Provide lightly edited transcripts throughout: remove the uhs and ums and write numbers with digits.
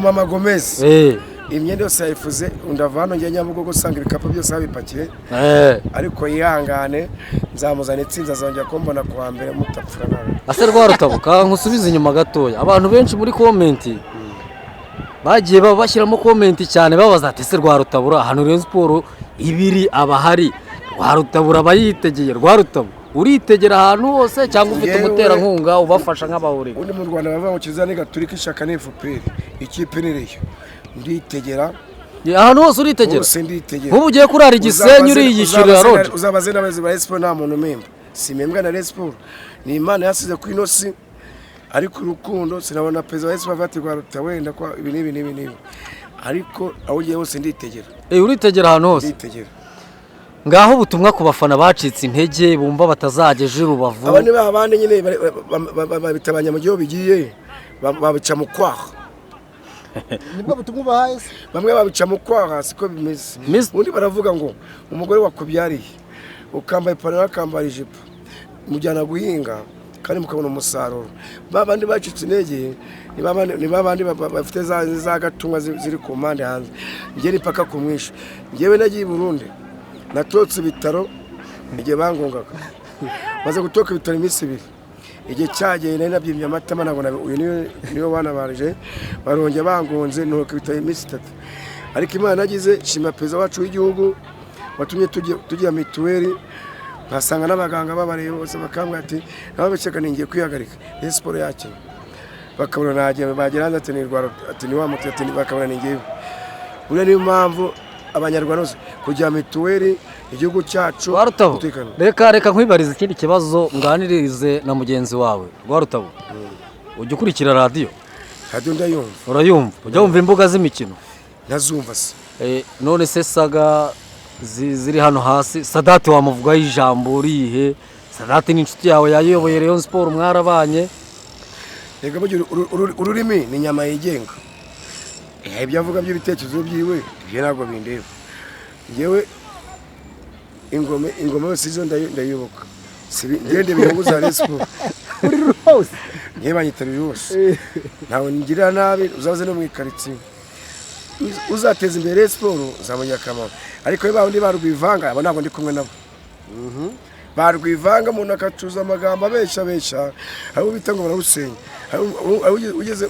Mama Gomez imyenda yose yayifuze. Ndava hano njya Nyabugogo usanga ibikapu byose babipakiye. Ariko yihangane, nzamuzana itsinzi, azongera kumbona ku wa mbere mutapfura nabi. Ase Rwarutabuka, nkusubize inyuma gatoya. Abantu benshi muri comment bagiye bashyiramo comment cyane, babaza ati: "Ese Rwarutabura, ahantu Rayon Sports ibiri aba ahari? Rwarutabura aba yitegeye?" Rwarutabu, uritegera ahantu hose cyangwa ufite umuterankunga ubafasha nk'abahuriga? Ubundi mu Rwanda bavuga ngo kiliziya ni gatulika, ishaka ni FPR, ikipe ni Rayon. Nditegera. Ahantu hose uritegera? Hose nditegera. Nk'ubu ugiye kurara i Gisenyi, uriyishyurira lodge? Uzabaze n'abayobozi ba Rayon Sports, nta muntu umemba. Simpembwa na Rayon Sports, ni Imana yasize ku ino si. Ariko urukundo, sinabona perezida wa Rayon Sports avuga ati: "Rwaruta, wenda ko ibi n'ibi n'ibi n'ibi." Ariko aho ugiye hose nditegera. Uritegera ahantu hose? Nditegera. Ngaho ubutumwa ku bafana bacitse intege, bumva batazajya ejo i Rubavu. Aba ni ba bandi nyine babitabanya mu gihe bigiye babica mu kwaha. Nibwo butumwa ubahaye se? Bamwe babica mu kwaha, siko bimeze. Ubundi baravuga ngo umugore wakubyariye, ukambaye ipantaro, akambara ijipo, mujyana guhinga kandi mukabona umusaruro. Ba bandi bacitse intege ni ba bandi bafite za gatumwa ziri ku mpande hanze. Njye ni paka ku mwisho. Njyewe nagiye i Burundi, natotse ibitaro igihe bangongaga. Maze gutoka ibitaro iminsi 2, igihe cyagiye nari nabyimbye amatama, ntabwo uyu niwe wanabarije, barongera bangonze, ntuka ibitaro iminsi 3. Ariko Imana yagize, shima perezida wacu w'igihugu watumye tugira mituweli, nkasanga n'abaganga babareba bose bakambwira ati nabo ningiye kwihagarika. Rayon Sports yakina bakabona nagiye, bagera hanze ati ni Rwara, ati ni wa muti, ati bakabona ni ngewe. Buriya niyo mpamvu Abanyarwanda bose kugira mituweli, igihugu cyacu Rwarutabo, umutekano. reka nkwibarize ikindi kibazo, nganirize na mugenzi wawe. Rwarutabo, ujya ukurikira radiyo? Radiyo ndayumva. Urayumva? Ujya wumva imbuga z'imikino? Ntazumva se? None se saga ziri hano hasi, Sadati wamuvugaho ijambo urihe? Sadati ni inshuti yawe, yayoboye Rayon Sports, mwarabanye. Reka burya ururimi ni inyama yigenga. Ibyo avuga by'ibitekerezo byiwe, ibyo ntabwo bindeba. Ngewe ingoma yose izo ndayiyoboka. Ngende inyungu za Rayon Sports. Uri rwose. Ngewe banyitabiriye hose, ntawe ngirira nabi. Uzaze no mu ikaritsiye, uzateza imbere Rayon Sports uzamenya akamaro. Ariko iyo bandi barwivanga, abo ntabwo ndi kumwe nabo. Barwivanga, umuntu akacuza amagambo abeshya abeshya, hari uwo bita ngo bararusenya. Hari ugeze,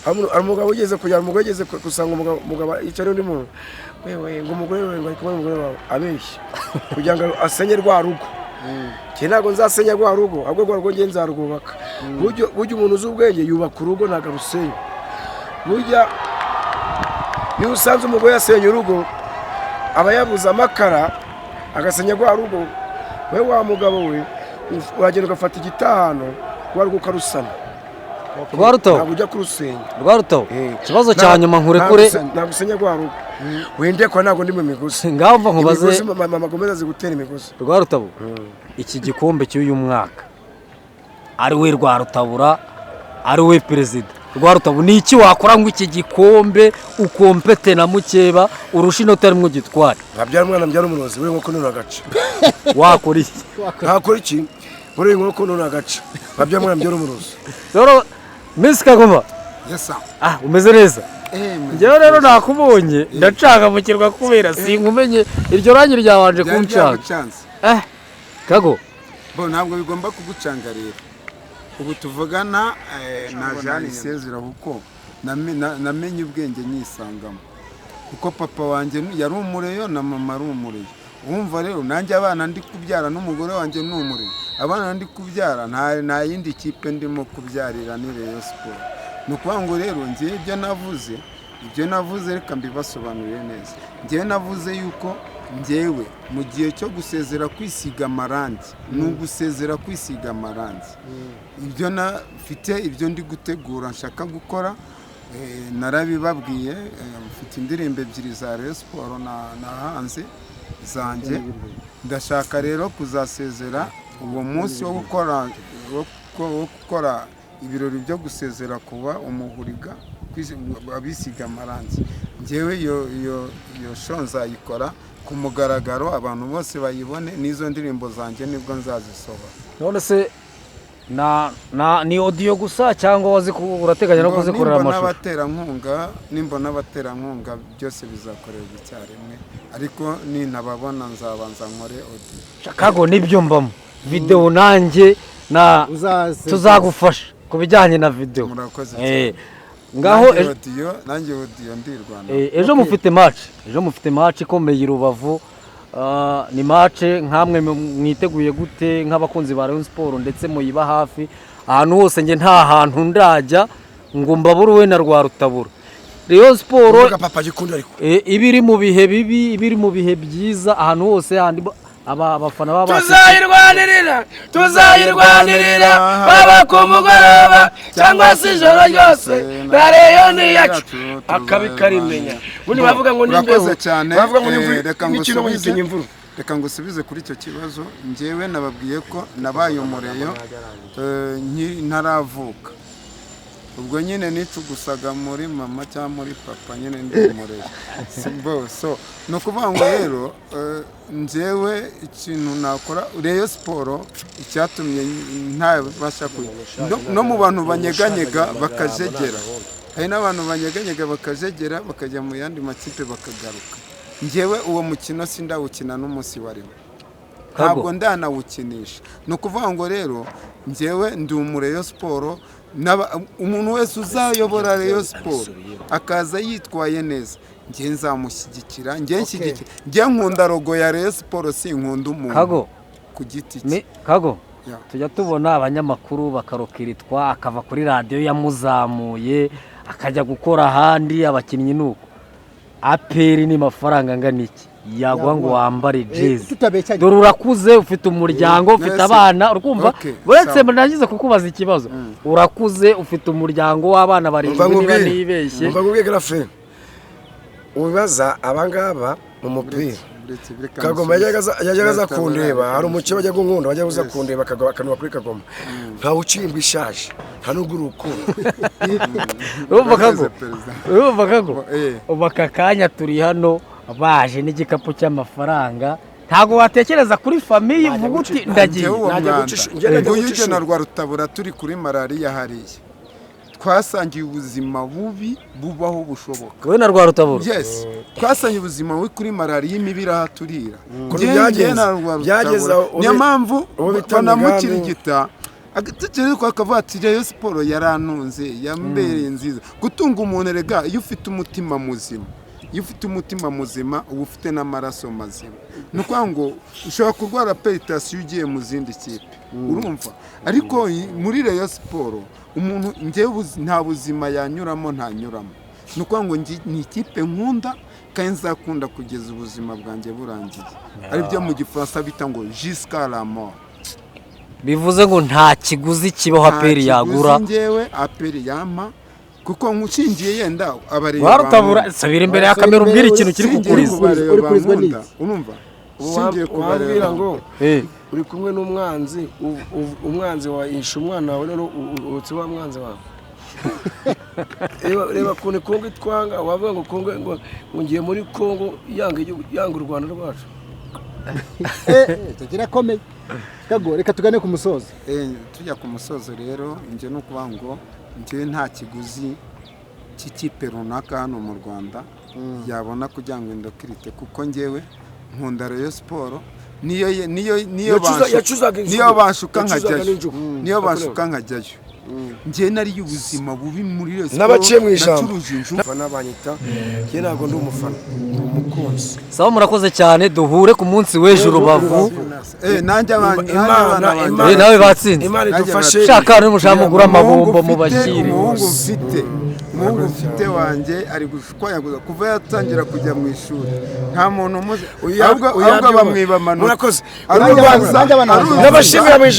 hari umugabo ugeze kujyana umugore, ugeze gusanga umugabo yicaye n'undi muntu, wewe ngo umugore we, ngo ari kumwe n'umugore wawe, abeshya kugira ngo asenye rwa rugo. Njye ntabwo nzasenya rwa rugo, ahubwo rwa rugo njye nzarwubaka. Burya umuntu uzi ubwenge yubaka urugo, ntabwo arusenya. Burya niba usanze umugore yasenye urugo, aba yabuze amakara agasenya rwa rugo. We wa mugabo we, uragenda ugafata igitahano, rwa rugo ukarusana. Rwarutabo. Ntabwo ujya kurusenya. Rwarutabo, ikibazo cya nyuma nkurekure. Ntabwo usenya rwa rugo wendekwa, ntabwo ndi mu migozi. Ngaho mva nkubaze. Imigozi, mama agomeza azi gutera imigozi. Rwarutabo, iki gikombe cy'uyu mwaka, ari we Rwarutabura, ari we perezida Rwarutabu, ni iki wakora ngo iki gikombe ukompete na mukeba, urusha inota rimwe ugitware? Nkabyara umwana, mbyara umurozi uri inkoko none agace. Wakora iki? Ntakora iki muri iyi nkoko none agace? Nkabyara umwana, mbyara umurozi. Rero Miss Kagoma. Yes sir. Ah, umeze neza? Eh. Njyewe rero nakubonye ndacangamukirwa kubera sinkumenye, iryo rangi ryabanje Byari kuncanga. byagucanze. Kago. Bo ntabwo bigomba kugucanga rero. Ubu tuvugana na Jeanne isezera, kuko namenye ubwenge nyisangamo, kuko papa wanjye yari umureyo na mama ari umureyo. Wumva rero nanjye abana ndi kubyara n'umugore wanjye ni umureyo. Abana ndi kubyara nta yindi kipe ndimo kubyarira, ni Rayon Sports. Ni ukuvuga ngo rero ngewe ibyo navuze reka mbibasobanurire neza. Ngewe navuze yuko ngewe mu gihe cyo gusezera kwisiga amarangi, ni ugusezera kwisiga amarangi. Ibyo mfite, ibyo ndi gutegura, nshaka gukora, narabibabwiye. Mfite indirimbo ebyiri za Rayon Sports nahanze zanjye. Ndashaka rero kuzasezera uwo munsi wo gukora ibirori byo gusezera kuba umuhuriga abisiga amarangi. Ngewe iyo show nzayikora ku mugaragaro, abantu bose bayibone, n'izo ndirimbo zanjye nibwo nzazisohora. None se Na ni audio gusa cyangwa urateganya no kuzikorera Nimbona amashusho? abaterankunga, nimbona abaterankunga byose bizakorerwa icyarimwe, ariko nintababona nzabanza nkore audio. Kago, nibyo mbamo video nanjye na Uzaze. Tuzagufasha ku bijyanye na video. Murakoze Eh, cyane. Ngaho Nanjye ejo, audio, nanjye audio ndirwana. Ejo mufite match, ejo mufite match ikomeye i Rubavu. Ni match nkamwe mwiteguye gute nk'abakunzi ba Rayon Sport ndetse muyiba hafi ahantu hose? Njye nta hantu ndajya ngo mbabure we na Rwarutabura. Rayon Sport Uvuga papa gikunda ariko. Iba iri mu bihe bibi, iba iri mu bihe byiza, ahantu hose handi aba abafana baba Tuzayirwanirira, tuzayirwanirira, baba ku mugoroba cyangwa se ijoro ryose, na Rayon ni iyacu, akabi karimenya. Ubundi bavuga ngo ni imbeho. Urakoze cyane. Bavuga ngo ni imvura, Reka n'ikinogo ngusubize. gitinya imvura. Reka ngusubize kuri icyo kibazo. Njyewe nababwiye ko nabaye umureyo ntaravuka. Ubwo nyine nicugusaga muri mama cyangwa muri papa, nyine ndi umureyo. Si bo, so ni ukuvuga ngo rero njyewe ikintu nakora, Rayon Sport icyatumye ntabasha no mu bantu banyeganyega bakajegera, hari n'abantu banyeganyega bakajegera bakajya mu yandi makipe bakagaruka. Njyewe uwo mukino sindawukina n'umunsi warimo, ntabwo ndanawukinisha. Ni ukuvuga ngo rero njyewe ndi umureyo Sport. Umuntu wese uzayobora Rayon Sport akaza yitwaye neza, njye nzamushyigikira. Njye nshyigikira, njye nkunda logo ya Rayon Sport, sinkunda umuntu Kago ku giti cye. Kago, Yeah. tujya tubona abanyamakuru bakarokiritwa, akava kuri radiyo yamuzamuye akajya gukora ahandi. Abakinnyi ni uko. APR ni mafaranga angana iki yaguha ngo wambare jezi? Tutabeshyanye. Dore urakuze, ufite umuryango, ufite Nese. abana, urumva? Okay, Uretse sawa. nagize kukubaza ikibazo, urakuze, ufite umuryango w'abana 7 Umva niba nkubwire. nibeshye. Umva nkubwire, Grafe, ubibaza abangaba mu mupira. Reka Kagoma musubize. yajyaga aza Reka kundeba. Hari umukino bajya gunkunda, bajya kuza Yes. kundeba akanuba kuri Kagoma. Ntawe uciye imbwa ishaje, nta n'ubwo urukundo. Urumva Kago? Urakoze, Perezida. Urumva Kago? Eh. Ubu aka kanya turi hano baje n'igikapu cy'amafaranga, ntabwo watekereza kuri famille uvuga uti ndagiye? Njyewe uwo Najya mwanda njye najya nguyu guca ujye na ishuri. Rwarutabura turi kuri malariya hariya, twasangiye ubuzima bubi bubaho bushoboka. Wowe na Rwarutabura? Yes, twasangiye ubuzima bubi kuri malariya, imibi irahaturira. Ukuntu Njye byagenze, na Rwarutabura. byageze aho Niyo mpamvu uwo bita banamukirigita agatekereza ko akavuga ati Rayon Sport yarantunze, yambereye nziza. Gutunga umuntu erega, iyo ufite umutima muzima, iyo ufite umutima muzima uba ufite n'amaraso mazima. Ni ukuvuga ngo ushobora kurwara hypertension ugiye mu zindi kipe, urumva? Ariko muri Rayon Sport umuntu njyewe nta buzima yanyuramo ntanyuramo. Ni ukuvuga ngo ni ikipe nkunda kandi nzakunda kugeza ubuzima bwanjye burangiye, aribyo mu Gifaransa bita ngo jusqu'à la mort. Bivuze ngo nta kiguzi kibaho APR yagura. Nta kiguzi njyewe APR yampa, kuko nkushingiye yenda abareba Rwarutabura, sabira imbere ya kamera umbwire ikintu kiri Shingiye kukuriza. ku bareba Uri kurizwa bankunda, n'iki? urumva, shingiye ku Wambwira bareba ngo Eh, uri kumwe n'umwanzi, umwanzi wawe yishe umwana wawe, none urutse wa mwanzi wawe. Reba ukuntu Kongo itwanga. Wavuga ngo Kongo, ngo ngiye muri Kongo yanga igihugu, yanga u Rwanda rwacu. Icyo kirakomeye. Kago, reka tugane ku musozo. Tujya ku musozo rero, njye ni ukuvuga ngo njyewe nta kiguzi cy'ikipe runaka hano mu Rwanda yabona kugira ngo indokirite, kuko njyewe nkunda Rayon Sport. Niyo Yacuzaga injugu. niyo banshuka Yacuzaga nkajyayo, n'injugu. niyo banshuka nkajyayo, njyewe nariye ubuzima bubi muri Rayon Sport. N'abaciye mu ijambo. Nacuruje injugu. Abafana banyita, njye ntabwo ndi umufana, ndi umukunzi. Sawa, murakoze cyane, duhure ku munsi w'ejo Rubavu. Nanjye Imana, abana banjye Imana, Eh, nawe batsinze. Imana idufashe. Shaka n'umushaka mugura Umuhungu amabombo mfite- mubashyire. Umuhungu mfite wanjye ari gushwanyaguza kuva yatangira kujya mu ishuri, nta muntu umuzi. Ahubwo Uyabyumva. bamwiba amanota. Murakoze. Aruzuza- Nanjye abana banjye. aruzuza- N'abashimira mu ijambo.